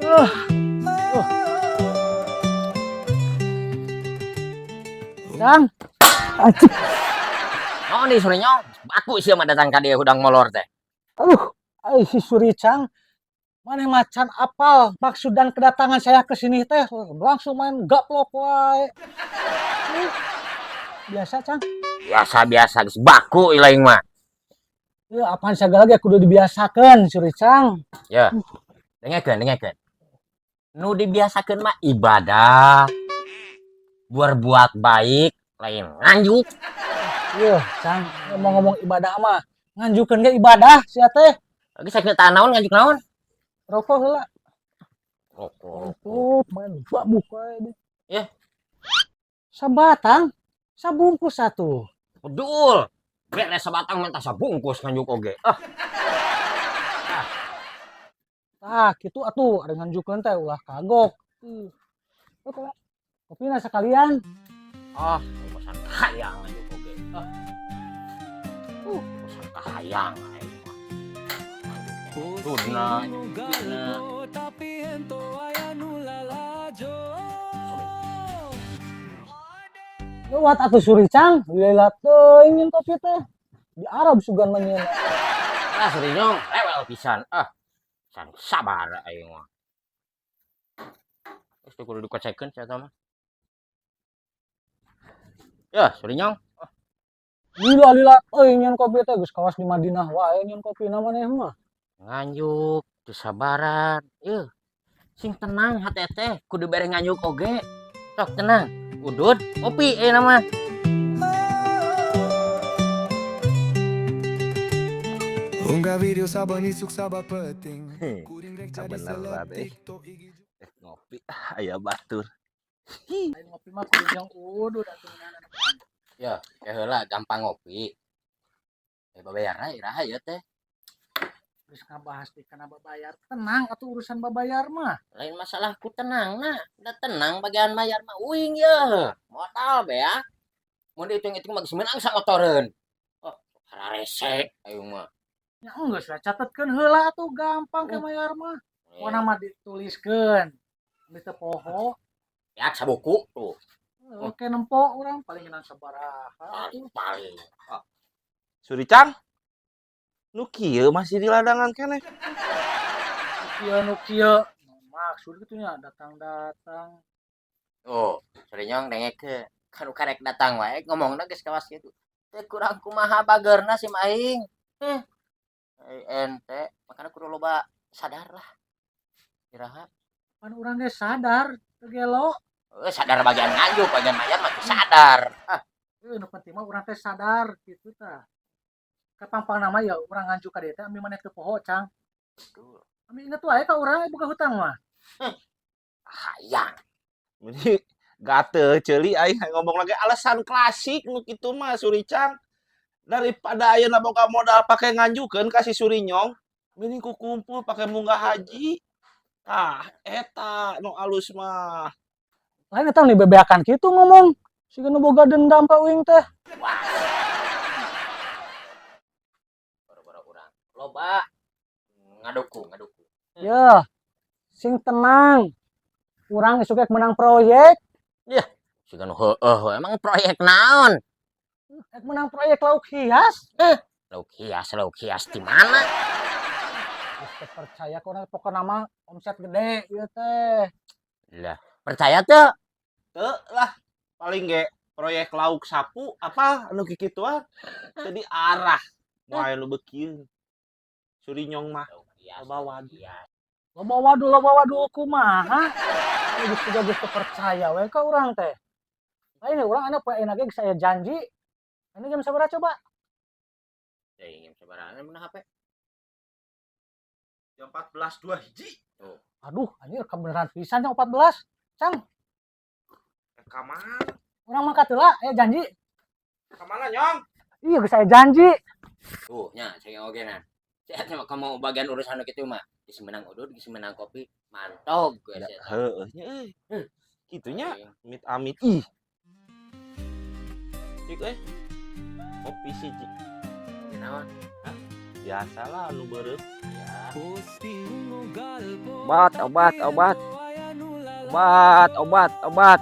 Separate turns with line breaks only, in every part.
Ah. Oh. Kang. Acik.
Naon deui, Surinyong? Baku sia mah datang ka dieu hudang molor teh.
Aduh, ai si Suricang. Maneh macan apal maksud dan kedatangan saya ke sini teh, langsung main gaplok wae. Biasa, Cang.
Biasa-biasa geus baku ieu mah.
Ya, apaan segala ge kudu dibiasakeun, Suricang.
Ya. Dengekeun, dengekeun. Nu dibiasakeun mah ibadah. Berbuat baik, lain nganjuk.
Iya, Cang, ngomong-ngomong ibadah mah, nganjukeun ge ibadah sia teh.
Lagi sakit naon, nganjuk naon?
Rokok heula.
Rokok.
Rokok main babuk wae deh.
Ya.
Sabatang, sabungkus satu.
Bedul. Beres sabatang minta sabungkus nganjuk oge. Ah.
Tah, kitu atuh ari nganjukeun teh ulah kagok. Kopina sekalian.
Ah, bosan kahayang nganjuk oge. Ah. Bosan kahayang aing mah. Tudna, tudna.
Tapi henteu aya nu lalajo.
Lewat atuh, Suricang, lila teuing nyeun kopi teh. Di Arab sugan mah nyeun.
Ah, Surinyong, rewel pisan. Ah. San sabar aing mah. Geus teu kudu dikocekeun sia mah. Ya, Surinyong.
Lila lila teuing nyeun kopi teh, geus kawas di Madinah wae nyeun kopina maneh mah.
Nganjuk, teu sabaran. Yeuh. Sing tenang hate teh, kudu bere nganjuk oge. Sok tenang. Udud, kopi ayeuna mah.
Unggah video saban isuk saban peuting. Kuring rek jadi
Kabeneran,
seleb
eh.
TikTok IG.
Eh, ngopi aya batur.
Lain ngopi mah kudu jeung udud atuh.
Ya, heula gampang ngopi. Eh, babayarna iraha ieu teh?
Geus ngabahas di kana babayar. Tenang atuh, urusan babayar mah.
Lain masalah ku tenang nah, udah tenang bagian bayar mah uing ye. Modal be ya. Mun dihitung-hitung mah geus meunang samotoreun. Oh, hararese aing mah.
Ya geus lah, catetkeun heula atuh, gampang ke bayar mah. Pokona mah dituliskeun. Ami teu poho.
Ya sabuku tuh.
Oke, nempo urang paling ngeunang sabaraha atuh.
Paling paling.
Suricang. Nu kieu masih di ladangan keneh.
Nu kieu, nu kieu. Maksud kitu nya datang-datang.
Oh, Surinyong, dengekeun. Kan karek datang wae ngomongna geus kawas kitu. Teu kurang kumaha bageurna sim aing. Eh. Ai ente, makana kudu loba sadar lah. Iraha?
Pan urang ge sadar, teu gelo.
Eh, sadar bagian nganjuk, bagian mayar mah teu sadar. Ah,
Euy, nu penting mah urang teh sadar kitu tah. Kapangpangna mah ya urang nganjuk ka dieu teh ami maneh teu poho, Cang.
Betul.
Ami inget wae ka urang boga hutang mah.
Hayang.
Jadi gate ceuli aing ngomong lagi alasan klasik nu kitu mah, Suricang. Daripada ayeuna boga modal pake nganjukeun ka si Surinyong, mending ku kumpul pake munggah haji. Tah, eta nu alus mah.
Lain eta nih bebeakan kitu ngomong. Siga nu boga dendam ka uing teh.
Wah. Boro-boro urang. Loba ngadukung, ngadukung.
Ya, sing tenang. Urang isuk rek menang proyek.
Siga nu heueuh, emang proyek naon?
Rek menang proyek lauk hias.
Lauk hias di mana?
Geus teu percaya ku urang, pokona mah omset gede ieu teh.
Lah, percaya teu?
Teu lah, paling ge proyek lauk sapu apa anu kikituan. Teu diarah. Moal nu beukieun. Surinyong mah
Lauk hias.
loba
Lauk
waduh.
hias.
Loba waduh kumaha? Geus juga geus teu percaya we ka urang teh. Lain urang anu poe ayeuna ge geus aya janji. Ini jam sabaraha coba?
Teuing jam sabaraha mun HP?
Jam 14.21 hiji.
Tuh.
Aduh, anjir, kebenaran pisan jam 14. Cang,
Ka mana?
urang mangkat heula, aya janji.
Ka mana, Nyong?
Iya, geus aya janji.
Tuh, nya saya oge nah. Saya sama kamu bagian urusan kitu mah. Geus menang udud, geus menang kopi, mantog gue sia.
Heueuh nya euy. Kitu nya amit amit ih. Cik euy. Kopi siji.
Naon?
Biasalah anu beureum.
Obat, obat, obat. Obat, obat, obat.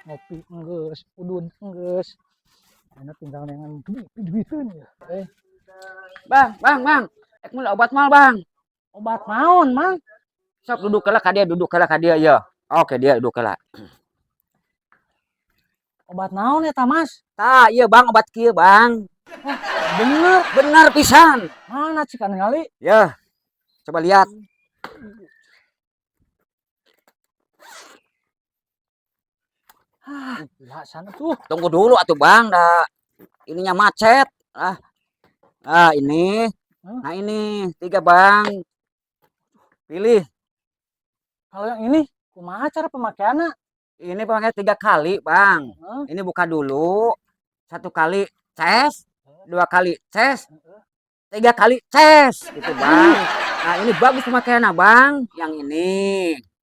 Ngopi enggeus, udud enggeus. Enak tinggal dengan duit duiteun ya. Eh,
Bang, bang, bang. Ek meuli obat mal, Bang.
Obat naon, Mang?
Sok duduk heula ka dia, duduk heula ka dia ya. Oke, dia duduk heula.
Obat naon eta, Mas?
Tah, iya Bang, obat kieu, Bang.
Bener.
Bener pisan.
Mana cik ningali?
Ya. Coba lihat.
Ah, gila sana tuh.
Tunggu dulu atuh, Bang, dah ininya macet. Ah. Nah, ini.
Hah?
Nah, ini tiga, Bang. Pilih.
Kalau yang ini kumaha cara pemakaiannya?
Ini pakai tiga kali, Bang.
Hah?
Ini buka dulu. Satu kali ces, dua kali ces, tiga kali ces, gitu, Bang. Nah, ini bagus pemakaiannya, Bang. Yang ini.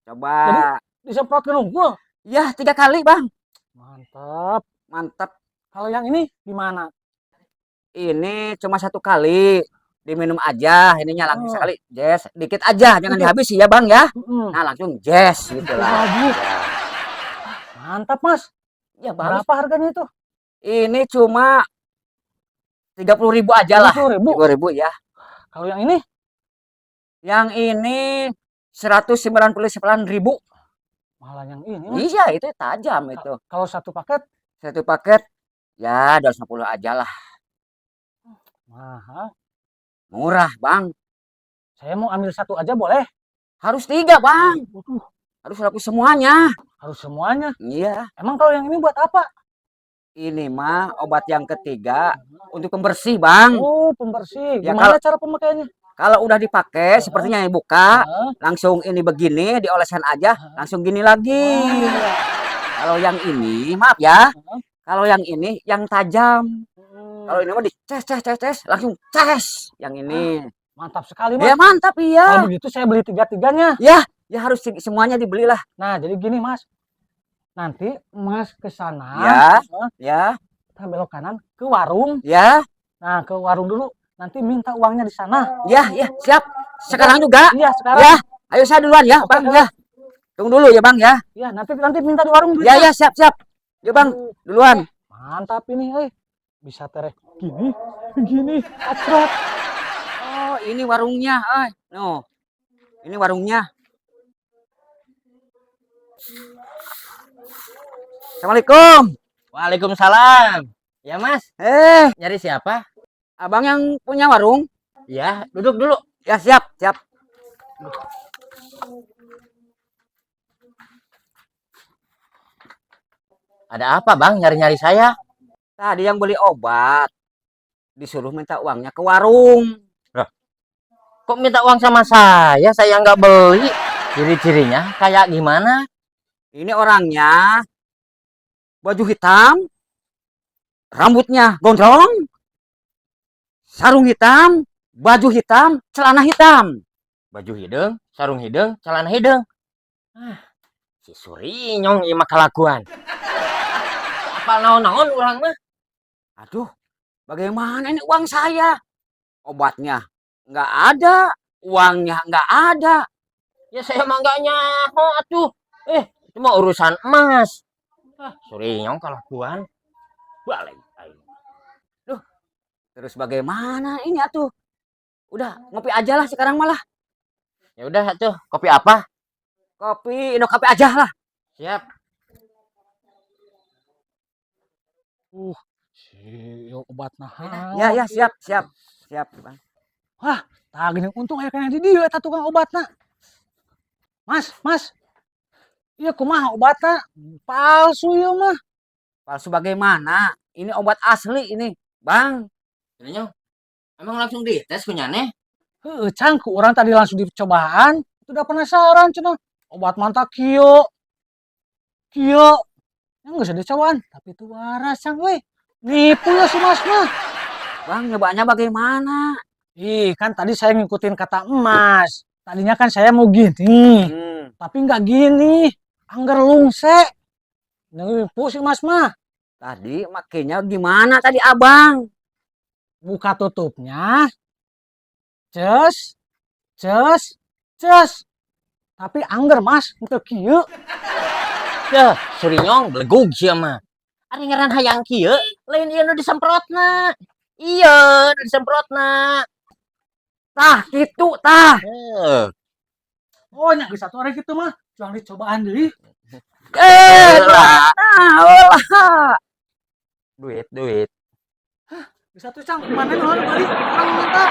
Coba.
Disemprotkeun unggul.
Ya, tiga kali, Bang.
Mantap.
Mantap.
Kalau yang ini gimana?
Ini cuma satu kali. Diminum aja, ininya langsung
Oh.
sekali jes, dikit aja, jangan dihabisi ya, Bang ya.
Heeh.
Nah, langsung jes gitu lah.
Bagus. Mantap, Mas.
Ya, bagus.
Berapa harganya itu?
Ini cuma 30.000 aja lah.
30.000.
30.000 ya.
Kalau yang ini?
Yang ini 199.000.
Malah yang ini, Mas.
Iya, itu tajam itu.
Kalau satu paket?
Satu paket ya 250 aja lah.
Mahal.
Murah, Bang.
Saya mau ambil satu aja boleh?
Harus tiga, Bang.
Waduh,
Harus laku semuanya.
harus semuanya.
Iya.
Emang kalau yang ini buat apa?
Ini mah obat yang ketiga untuk pembersih, Bang.
Oh, pembersih.
Ya,
Gimana cara pemakaiannya?
Kalau udah dipakai, sepertinya yang buka,
Hah?
langsung ini begini, dioleskan aja, langsung gini lagi. Kalau yang ini, maaf ya.
Hah?
Kalau yang ini yang tajam.
Hmm.
Kalau ini mah di ces ces ces ces, langsung ces yang ini.
Mantap sekali, Mas.
Ya mantap iya.
Kalau begitu saya beli tiga-tiganya.
Ya, ya harus semuanya dibelilah.
Nah, jadi gini, Mas. Nanti Mas ke sana,
Ya.
eh,
Ya,
kita belok kanan ke warung.
ya,
Nah, ke warung dulu. Nanti minta uangnya di sana.
ya, ya, siap. Sekarang juga.
Iya, sekarang.
Ya, ayo saya duluan ya, Bang ya. Tunggu dulu ya, Bang ya.
Iya, nanti nanti minta di warung
Ya,
duitnya.
ya, siap, siap. Ya, Bang, duluan.
Mantap ini, eh. Bisa tereh gini, gini, acrot.
Oh, ini warungnya, ay. No. Ini warungnya. Assalamualaikum.
Waalaikumsalam. Ya, Mas,
Eh,
nyari siapa?
abang yang punya warung?
Ya, duduk dulu.
Ya, siap, siap.
Ada apa, Bang? Nyari-nyari saya?
Tadi yang beli obat disuruh minta uangnya ke warung.
Kok minta uang sama saya? Saya nggak beli. Ciri-cirinya kayak gimana?
Ini orangnya baju hitam, rambutnya gondrong, sarung hitam, baju hitam, celana hitam.
Baju hidung, sarung hidung, celana hidung. Ah, si Surinyong ieu mah kalakuan. Apa naon-naon urang mah?
Aduh, bagaimana ini uang saya? Obatnya nggak ada, uangnya nggak ada.
Ya saya mah nggak nyaho atuh. Eh, itu mah urusan emas. Ah, Surinyong kalakuan. Balik aing.
Terus bagaimana ini atuh? Udah, ngopi aja lah sekarang malah.
Ya udah atuh, kopi apa?
Kopi, Indocafe aja lah.
Siap.
Si obat nah.
Ya, ya, siap, siap. Siap, Bang.
Tah gini untung aya keneh di dieu eta tukang obatna. Mas, Mas. Ieu kumaha obatna? Palsu ieu mah.
Palsu bagaimana? Ini obat asli ini, Bang.
Surinyong, emang langsung dites punyane?
Heeh, Cang, ku urang tadi langsung dicobaan. Udah penasaran cenah. Obat mantap kieu. Kieu. Yang geus dicobaan, tapi itu waras Cang euy. Nipu ya si Mas mah.
Bang, nyobanya bagaimana?
Ih, kan tadi saya ngikutin kata Emas. Tadinya kan saya mau gini, tapi nggak gini. Angger lungse. Nipu si Mas mah.
Tadi makanya gimana tadi Abang?
Buka tutupnya. Ces, ces, ces. Tapi angger, Mas, henteu kieu.
Yeuh, Surinyong belegug sia mah. Ari ngaran hayang kieu, lain ieu nu disemprotna. Iya, nu disemprotna.
Tah, kitu tah.
Heuh.
Oh, nya geus atuh ari kitu mah. Cuang dicobaan deui.
Eh,
Heula.
nah, ulah.
Duit, duit.
Geus atuh, Cang, mana nu balik urang minta.